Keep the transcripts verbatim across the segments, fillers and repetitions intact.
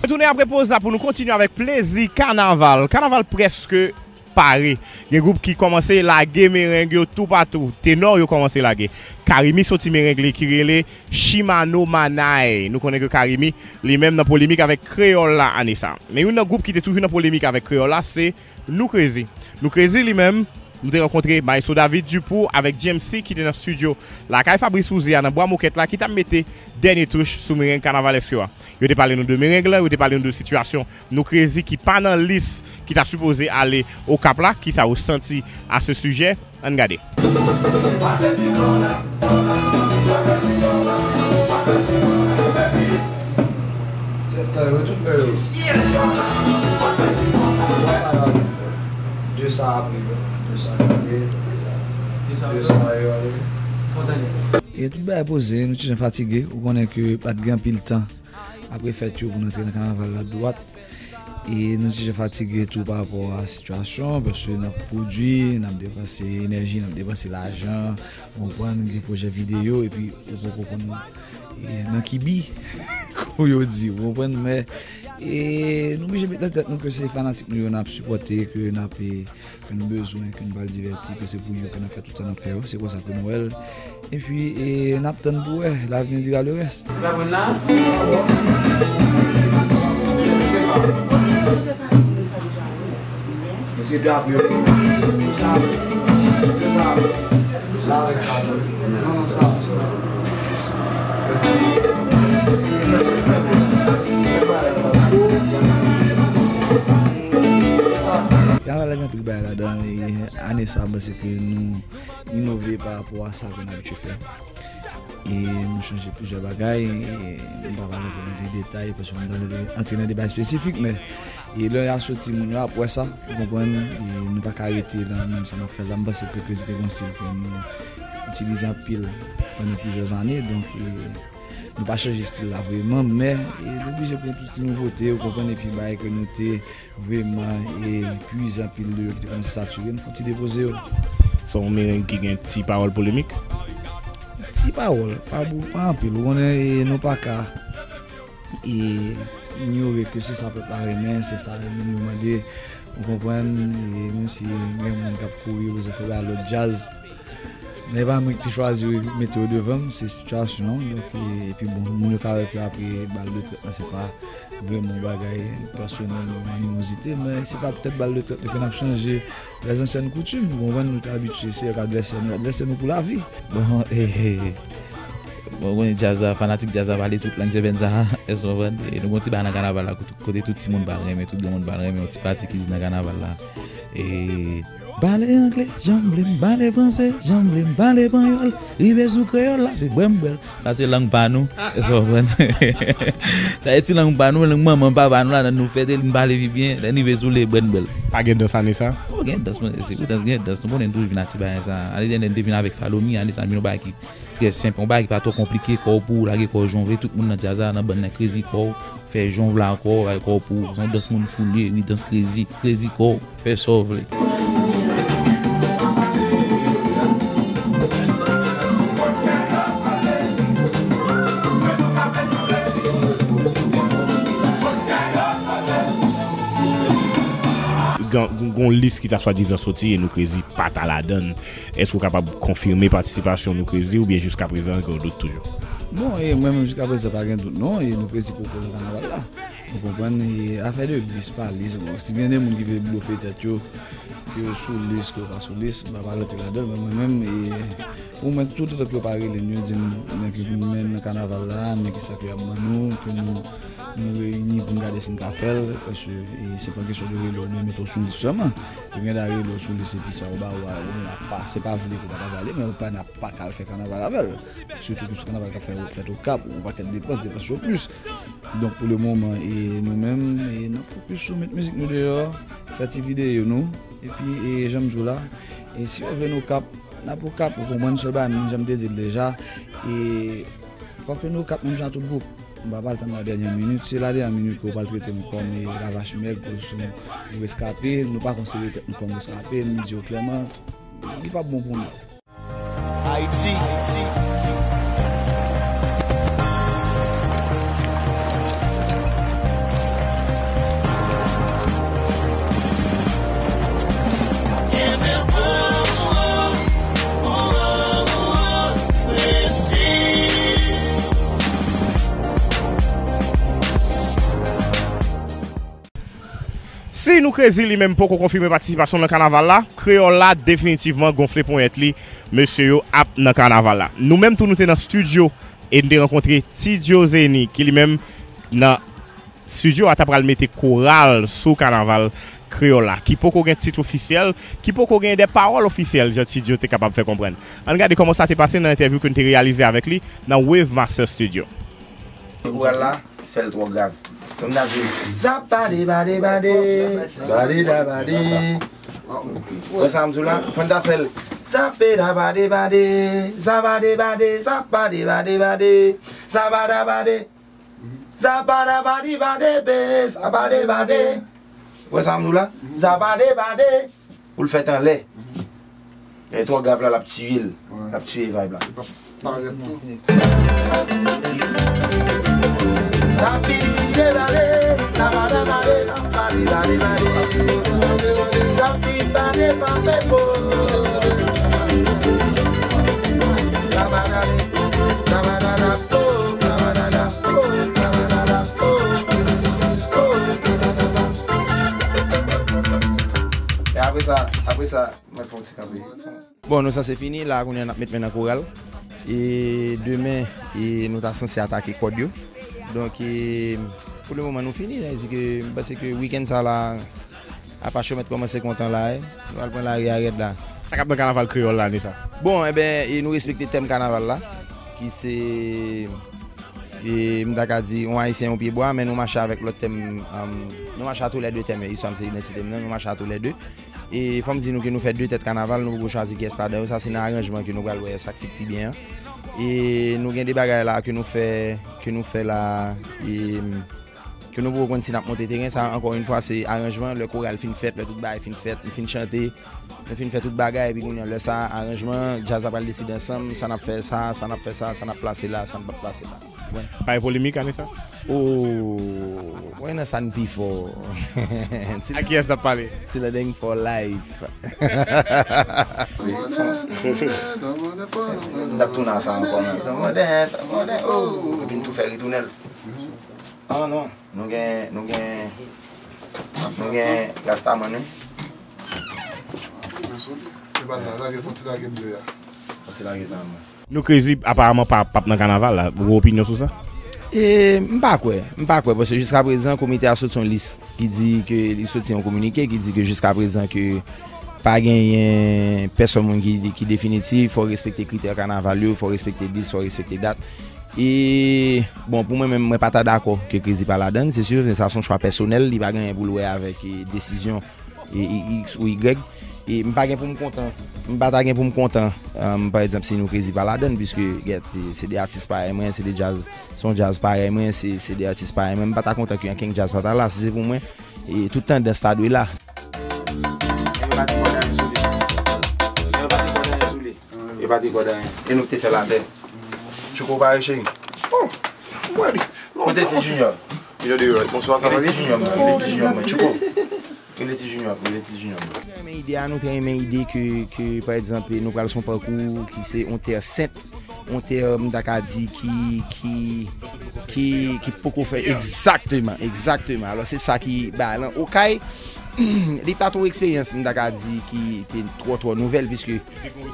Retounen apre poz la pou nou kontinye avèk plezi kanaval. Kanaval prèske pare. Gen gwoup ki kòmanse lage mereng yo toupatou. Tenò yo kòmanse lage. Carimi soti mereng li ki rele Chimano Manay. Nou konnen ke Carimi, li menm nan polemik avèk kreyòl la ane sa. Men youn nan gwoup ki te toujou nan polemik avèk kreyòl la, se Nou Krezi. Nou Krezi li menm, nou te rankontre Maestro David Dupour avèk G M C ki te nan estidyo lakay Fabrice Rouzier a nan Bwa Mokèt la, ki t ap mete dènye touch sou mereng kanavalèsk yo a. Yo te pale nou de mereng lan, yo te pale nou de sitiyasyon Nou Krezi ki pa nan lis ki ta sipoze ale Okap la, kisa ou santi a se sijè? Ann gade. E tout bagay poze, nou ti jan fatige, ou konnen ke pa t gen anpil tan apre fèt yo pou n antre nan kanaval la dwat. E nou ti jan fatige tou pa rapò a sitiyasyon, paske n ap pwodui, n ap depanse enèji, n ap depanse lajan, ou konprann, gen pwojè videyo, epi ou poko konn, e, nan ki bi, kou yo di, ou konprann, men, e, nou blije met nan tèt nou ke se fanatik nou yo n ap sipòte, ke n ap, e, ke n bezwen, ke n pral divèti, ke se pou yo ke n ap fè tout sa n ap fè yo. Se konsa ke nou wè l. Epi, e, n ap tann pou wè. L'avenir dira le reste. Ou pa konn la? Mesye, de apre, sa, sa, sa avèk sa, non, non, sa, sa. Travay la gen anpil bagay ladan, e ane sa, m panse ke nou inove pa rapò a sa ke n abitye fè. E nou chanje plizyè bagay, e m pa pral antre nan detay, paske m pral antre nan deba espesifik, men, e lè y a soti, moun yo ap wè sa, ou konprann, e nou pa ka rete nan menm sa n ap fè la. M panse ke Krezi te gon stil ke nou itilize anpil pandan plizyè zane, donk, e nou pa chanje stil la vreman, men, e nou oblije pran tout ti nouvote, ou konprann, epi bagay ke nou te vreman, e, pwize anpil de yo ki te kòmanse satire, n fouti depoze yo. Se yon mereng ki gen ti pawòl polemik? Ti pawòl, pa bou-, pa anpil. Ou konnen, e, nou pa ka, e, inyore ke se sa pèp la renmen, se sa moun yo mande. Ou konprann, e, menm si gen moun k ap kouri, yo bezwen fè ba lòt djaz. Men e pa mwen ki te chwazi yo, mete yo devan m, se sitiyasyon an. Donk, e, epi bon, moun yo ka wè ke apre bal de trèt la, se pa vrèman yon bagay pèsonèl, yon animozite, men se pa poutèt bal de trèt ke n ap chanje lèzansyen koutim. Ou konprann, nou te abitye, se yo k advèsè nou, advèsè nou pou lavi. Bon, e, e, bon, bon, djaz la, fanatik djaz la pale tout lang sèmèn sa a, èske w konprann? E nou gon ti bagay nan kanaval la, kote, kote tout timoun pral renmen, tout granmoun pral renmen, yon ti pati ki di nan kanaval la. E, Pale angle, jan m vle m pale franse, jan m vle m pale panyòl, rive sou kreyòl la, se bwè m bwè l. Sa se lang pa nou, èske w konprann? Sa se ti lang pa nou, lang manman papa nou la, nan nou fèt li, m pale pi byen, lè n rive sou le bwè n bwè l. Pa gen dans ane sa? O, gen dans, mwen, se wi, dans, gen dans, nou konnen n toujou vin ak ti bagay sa. Ane dènyè n te vin avèk Falomi, ane sa n vin yon bagay ki trè senp, yon bagay ki pa twò konplike, kò w pou w lage kò w jan w vle, tout moun nan djaz la, nan bann nan, krezi kò w, fè jan w vle ak kò w, lage kò w pou w, se yon dans moun fou li ye, wi, dans krezi, krezi kò w, fè sa w vle. Gen, gen yon lis ki ta swadizan soti e Nou Krezi pa ta ladan l. Èske w kapab konfime patisipasyon Nou Krezi oubyen jiskaprezan gen yon dout toujou? Bon, e mwen menm jiskaprezan pa gen dout non, e Nou Krezi poko nan kanaval la. Ou konprann, e afè de lis pa lis, bon, si gen de moun ki vle blofe tèt yo, ke yo sou lis, ke yo pa sou lis, m pa pral antre ladan l, men mwen menm, e pou mwen, toutotan ke yo pa rele n, yo di n, men ki pou n mennen nan kanaval la, men kisa ke y ap ban nou, ke nou, nou reyini pou n gade si n ka fè l, paske, e se pa kesyon de rele w, men mete w sou lis sèlman. Yo gen dwa rele w sou lis epi sa yo ba ou a, ou n ap pa, se pa vle ke w pa ta prale, men ou pa n ap pa ka al fè kanaval avè l. Sitou ke se kanaval k ap fè, fèt Okap, yon pakèt depans, depans yo plis. Donk, pou le moman, e nou menm, e n ap fokis sou met mizik nou deyò, fè ti videyo nou, epi, e jan m di w la, e si yo vle n Okap, n ap Okap, ou konprann, sèl bagay, menm jan m te di l deja, e fòk yo n Okap menm jan ak tout gwoup. M pa pral tann la dènyè minit, se la dènyè minit ke w pral trete m kòm, e, lavach mèg, ke w se yon reskape, nou pa konsidere tèt nou kòm reskape, m di w klèman, li p ap bon pou nou. Ayiti. Si Nou Crazy li menm poko konfime patisipasyon nan kanaval la, Kreyòl la definitivman gonfle ponyèt li, mesye yo ap nan kanaval la. Nou menm tou nou te nan estidyo e n te rankontre Ti Djo Zeni ki li menm nan estidyo a ta pral mete koral sou kanaval Kreyòl la, ki poko gen tit ofisyèl, ki poko gen de pawòl ofisyèl jan Ti Djo te kapab fè konprann. Ann gade kòman sa te pase nan entèvyou ke n te reyalize avèk li nan Wave Master Studio. Koral la, fè l twò grav. Fè m ta di, zap bade bade bade, bade da bade. Wè sa m di w la? Fè m ta fè l, zap bade bade bade, zap bade bade bade, zap bade bade, zap bade bade, zap bade bade be, zap bade bade. Wè sa m di w la? Zap bade bade. Pou l fèt anlè. Lè twò grav la, l ap tiye l. L ap tiye vibe la. Sa ap vide vale, sa va nan vale, sa ap vide vale, vale. Sa ap vide vale, pa fè fo. Sa va nan vale, sa va nan vale, oh, sa va nan vale, oh, sa va nan vale, oh, oh, sa va nan vale. E apre sa, apre sa, mwen fè yon ti kanpe. Bon, nou sanse fini la, kounye a n ap met men nan koral. E demen, e nou ta sanse atake kòd yo. Donk, e, pou le moman, nou fini. Sa vle di ke m panse ke wikenn sa la, apa cho mèt kòmanse kontan la, e, nou al pran lari a rèd la. Sa k ap nan kanaval kreyòl la, ane sa? Bon, enben, e nou respekte tèm kanaval la, ki se, e, m ta ka di, yon Ayisyen, yon pye bwa, men nou mache avèk lòt tèm, um, nou mache a tou lè de tèm yo. Istwa m se idantite m nan, nou mache a tou lè de. E fò m di nou ke nou fè de tèt kanaval, nou poko chwazi kiyès ladan yo, sa se nan aranjman ke nou pral wè sa k fit pi byen an. E nou gen de bagay la ke nou fè, ke nou fè la, e, ke nou poko konn si n ap monte teren, sa ankò yon fwa se aranjman, lè koral fin fèt, lè tout bagay fin fèt, nou fin chante, nou fin fè tout bagay, epi kounye a lè sa aranjman, djaz la pral deside ansanm, sa n ap fè sa, sa n ap fè sa, sa n ap plase la, sa n p ap plase la. Konprann? Pa gen polemik ane sa? Oh, mwen nan sa n pi fò. Ak kiyès n ap pale? Ti Landeng for life. M t ap tounen a sa ankò, men. Tòmondè, tòmondè, oh. Epi n tou fè retounen l. Ah non, nou gen, nou gen, nou gen Rastaman, wi. Fò ti lage sa, mwen. Nou Crazy aparaman pa, p ap nan kanaval la. Ou gen opinyon sou sa? E, m pa kwè. M pa kwè, paske jiskaprezan, komite a soti yon lis ki di ke, li soti yon kominike ki di ke jiskaprezan ke pa genyen pèsòn moun ki, ki definitif, fò respekte kritè kanaval yo, fò respekte lis, fò respekte dat. E, bon, pou mwen menm, mwen pa ta dakò ke Crazy pa ladann, se si, men sa se yon chwa pèsonèl, li pa gen anyen pou l wè avèk, e, desizyon e, e, X ou Y. E m pa gen pou m kontan. M pa ta gen pou m kontan, um, pa egzanp, si Nou Crazy pa ladann, piske, gèt, e, se de atis parèy mwen, se de djaz, se yon djaz parèy mwen, se, se de atis parèy mwen. M pa ta kontan ke ankenn djaz pa ta la, si se pou mwen, e tout tandans ta dwe la. Nèg yo pa te kòd anyen sou li. Nèg yo pa te kòd anyen sou li. Yo pa te kòd anyen. E nou k te fè l atè. Tchouko, ou pare, cheri? Oh, mwen li. Kote ti Junior? Junior de Roy. Bonswa, sa va bien? Rele ti Junior mwen, rele ti Junior mwen. Tchouko. Rele ti Junior, rele ti Junior mwen. Nou te renmen ide a, nou te renmen ide ke, ke, pa egzanp, nou pral sou yon pakou ki se yon tè sent, yon tè, m ta ka di, ki, ki, ki, ki poko fè. Egzakteman, egzakteman. Alò, se sa ki bay lan. Okay, li pa t yon eksperyans, m ta ka di, ki te twò, twò nouvèl, piske,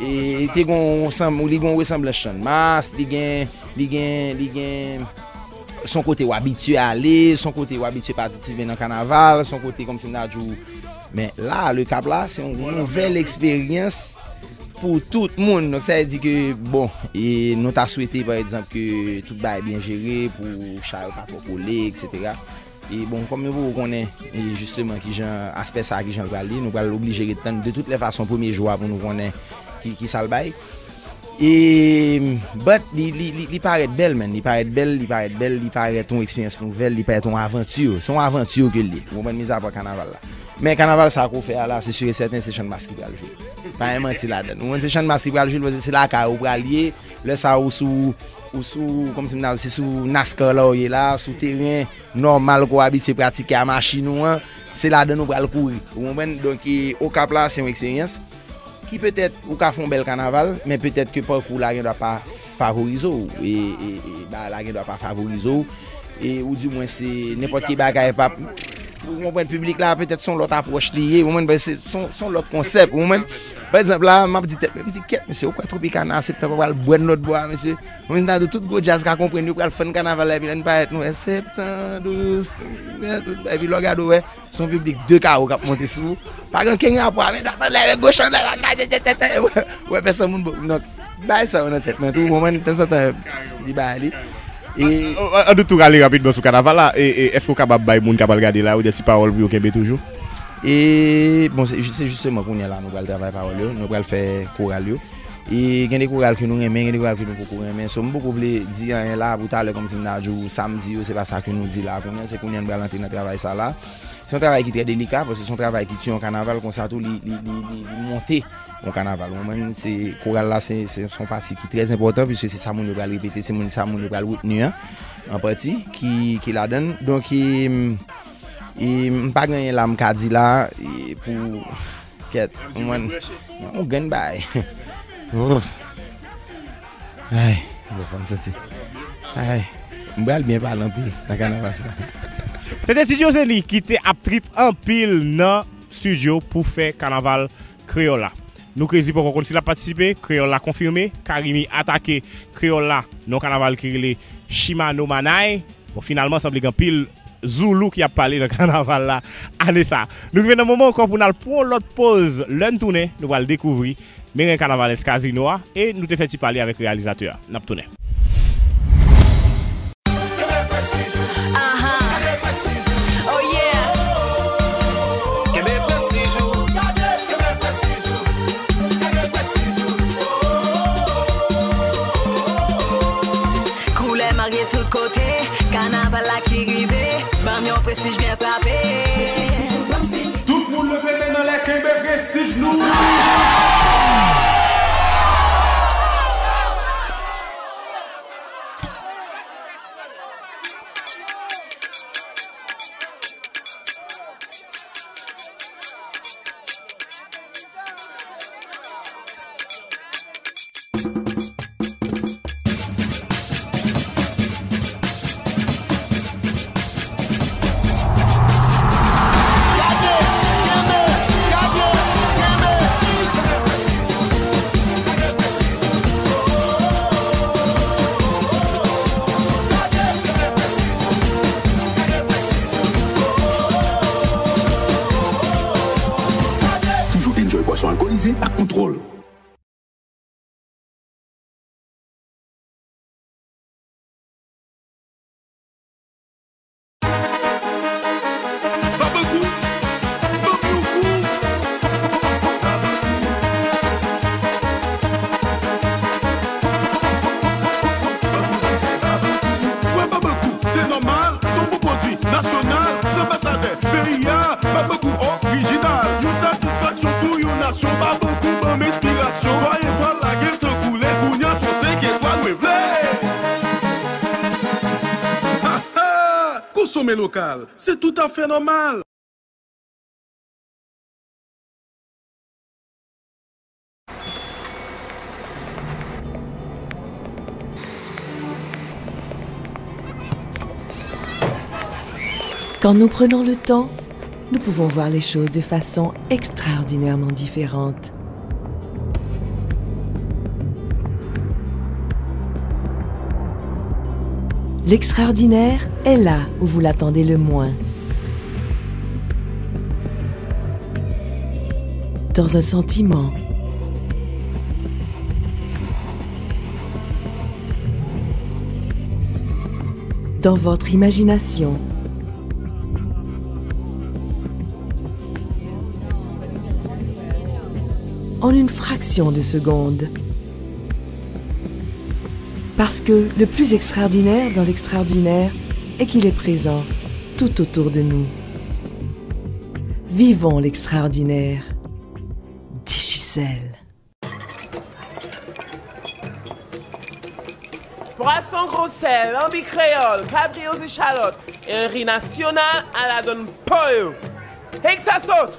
e, li te gon sanm-, li gon resanblans Channmas, li gen, li gen, li gen, s on kote w abitye ale, s on kote w abitye patisipe nan kanaval, s on kote kòmsi m ta di w. Men la, Le Cap la, se yon nouvèl eksperyans pou tout moun. Donk, sa vle di ke, bon, e nou ta swete, pa egzanp, ke tout bagay byen jere, pou chay yo pa twò kole, etsetera. E bon, kòm nou poko konnen, e jisteman, kijan aspè sa a, kijan l pral ye, nou pral oblije ret tann de tout lè fason premye jou a pou nou konnen ki, ki sa l bay. E, but, li, li, li, li parèt bèl, man. Li parèt bèl, li parèt bèl, li parèt yon eksperyans nouvèl, li parèt yon avanti. Se yon avanti ke l ye. Ou konprann, mizapa kanaval la. Men kanaval sa ke w fè a la, se si e sèten, se Channmas ki pral jwe. Pa gen manti ladann. Ou konprann, se Channmas ki pral jwe, paske se lakay ou pral ye. Lè sa a, ou sou, ou sou, kòmsi m ta di, se sou NASCAR la w ye la, sou teren nòmal ke w abitye pratike a machin ou an, se ladann ou pral kouri. Ou konprann? Donk, e, Okap la, se yon eksperyans ki petèt ou ka fè yon bèl kanaval, men petèt ke pakou la gendwa pa favorize w, e, e, e bagay la gendwa pa favorize w, e, ou di mwen se nenpòt ki bagay p ap, Ou konprann, piblik la, petèt se yon lòt apwòch li ye, ou konprann, se, se yon, se yon lòt konsèp, ou konprann. Pa egzanp, la, m ap di tèt mwen, m di, "Kèt, mesye, ou kwè Tropicana aseptan pou al bwè nan lòt bò a, mesye?" Mwen, m ta di, tout gwo djaz ka konprann, yo pral fann kanaval la, epi lè n parèt, nou wè, septan dous, epi lè w gade, w wè, se yon piblik de kawo k ap monte sou ou. Pa gen okenn rapò, men dwat anlè, men goch anlè, la, wè, pèsòn moun, bon, donk, bagay sa yo nan tèt mwen tou, ou konprann, tanzantan, li bagay li. E an, an, an nou tou rale rapidman sou kanaval la, e, e èske w kapab bay moun k ap al gade la, ou de ti pawòl pou yo kenbe toujou? E, bon, se, se jisteman kounye a la nou pral travay pawòl yo, nou pral fè koral yo. E gen de koral ke nou renmen, gen de koral ke nou poko renmen. So, m poko vle di anyen la pou talè kòmsi m ta di w sa m di yo, se pa sa ke nou di la kounye a, se kounye a nou pral antre nan travay sa la. Se yon travay ki trè delika, paske se yon travay ki tiye yon kanaval konsa tou, li, li, li, li, li monte yon kanaval. Mwen menm, se koral la, se, se, se yon pati ki trè enpòtan, piske se sa moun yo pral repete, se moun, sa moun yo pral retni an, an pati, ki, ki ladan l. Donk, e, e, m pa gen anyen la m ka di la, e, pou, kèt, mwen, yon grenn bagay. Ay, bon, fò m santi. Ay, m pral byen pale anpil nan kanaval sa. Se te Ti Josely ki te ap trip anpil nan estidyo pou fè kanaval kreyòl la. Nou krezi poko konn si l ap patisipe, kreyòl la konfime, Karimi atake kreyòl la nan yon kanaval ki rele Chimano Manay. Bon, finalman, sanble gen anpil Zoulou ki ap pale nan kanaval la ane sa. Nou rive nan moman ankò pou n al pran yon lòt poz. Lè n tounen, nou pral dekouvri merengue kanavalès Casino a e nou te fè ti pale avèk reyalizatè a. N ap tounen. Aha. Oh yeah. Kenbe prestij ou. Koulè marye tout kote, kanaval la ki rive, ban m yon prestij byen frape. Tout moun leve men n anlè, kenbe prestij nou. Toujou enjoy bwason alkolize ak kontwòl. Babankou, Bamyoukou. Wè Babankou, se nòmal, se yon bon pwodui nasyonal, se anbasadè peyi a, Babankou orijinal, yon satisfaksyon pou yon nasyon, Babankou ban m enspirasyon, twa etwal lage tankou lè, kounye a se yon senk etwal mwen vle. Ha, ha! Konsome lokal, se toutafè nòmal. Quand nous prenons le temps, nous pouvons voir les choses de façon extraordinairement différente. L'extraordinaire est là où vous l'attendez le moins. Dans un sentiment. Dans votre imagination. En une fraction de seconde. Parce que le plus extraordinaire dans l'extraordinaire est qu'il est présent tout autour de nous. Vivons l'extraordinaire. Digicel. Pwason grosè, lanbi kreyòl, kabri ozechalos, e ri nasyonal aladòn po yo. Hey, k sa sot!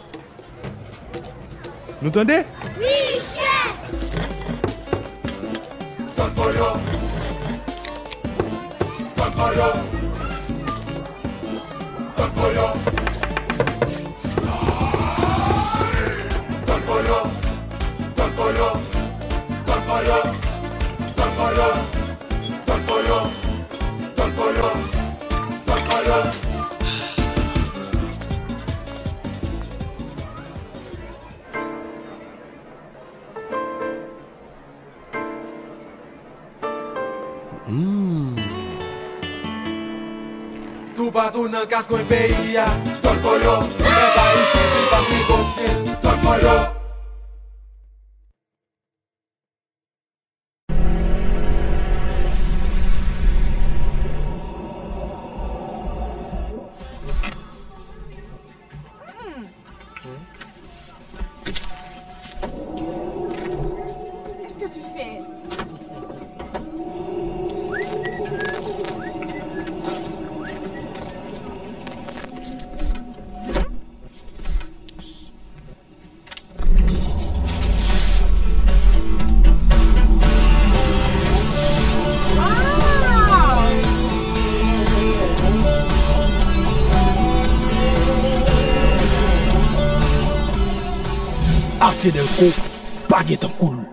Nou tande? Wi, chèf! Sot po yo! Sot po yo! Sot po yo! Toupatou nan kat kwen peyi a, Tòl Kolo, nèg Ayiti ki p ap negosye, Tòl Kolo. Qu'est-ce que tu fais? Ase Delco, pa gen tankou l.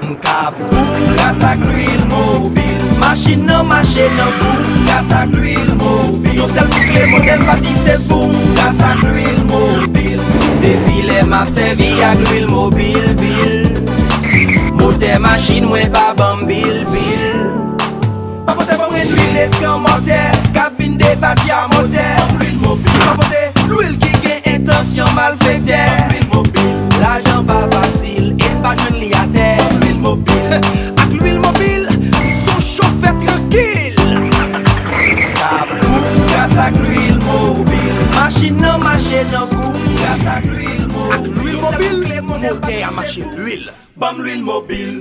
M k ap fou gras ak lwil mobil. Machin nan mache nan boum gras ak lwil mobil. Yon sèl kout kle motè l pati se boum gras ak lwil mobil. Depi lè m ap sèvi ak lwil mobil, bil. Motè machin mwen pa ban m bil, bil. Papotè ban mwen lwil eskan motè k ap vin depati a motè. Papotè lwil ki gen entansyon malfektè. Lajan pa fasil e n pa jwenn li atè. Ak lwil mobil, m s on chofè trankil. K ap boum gras ak lwil mobil. Machin nan mache nan boum gras ak lwil mobil. Ak lwil mobil, motè a mache lwil. Ban m lwil mobil.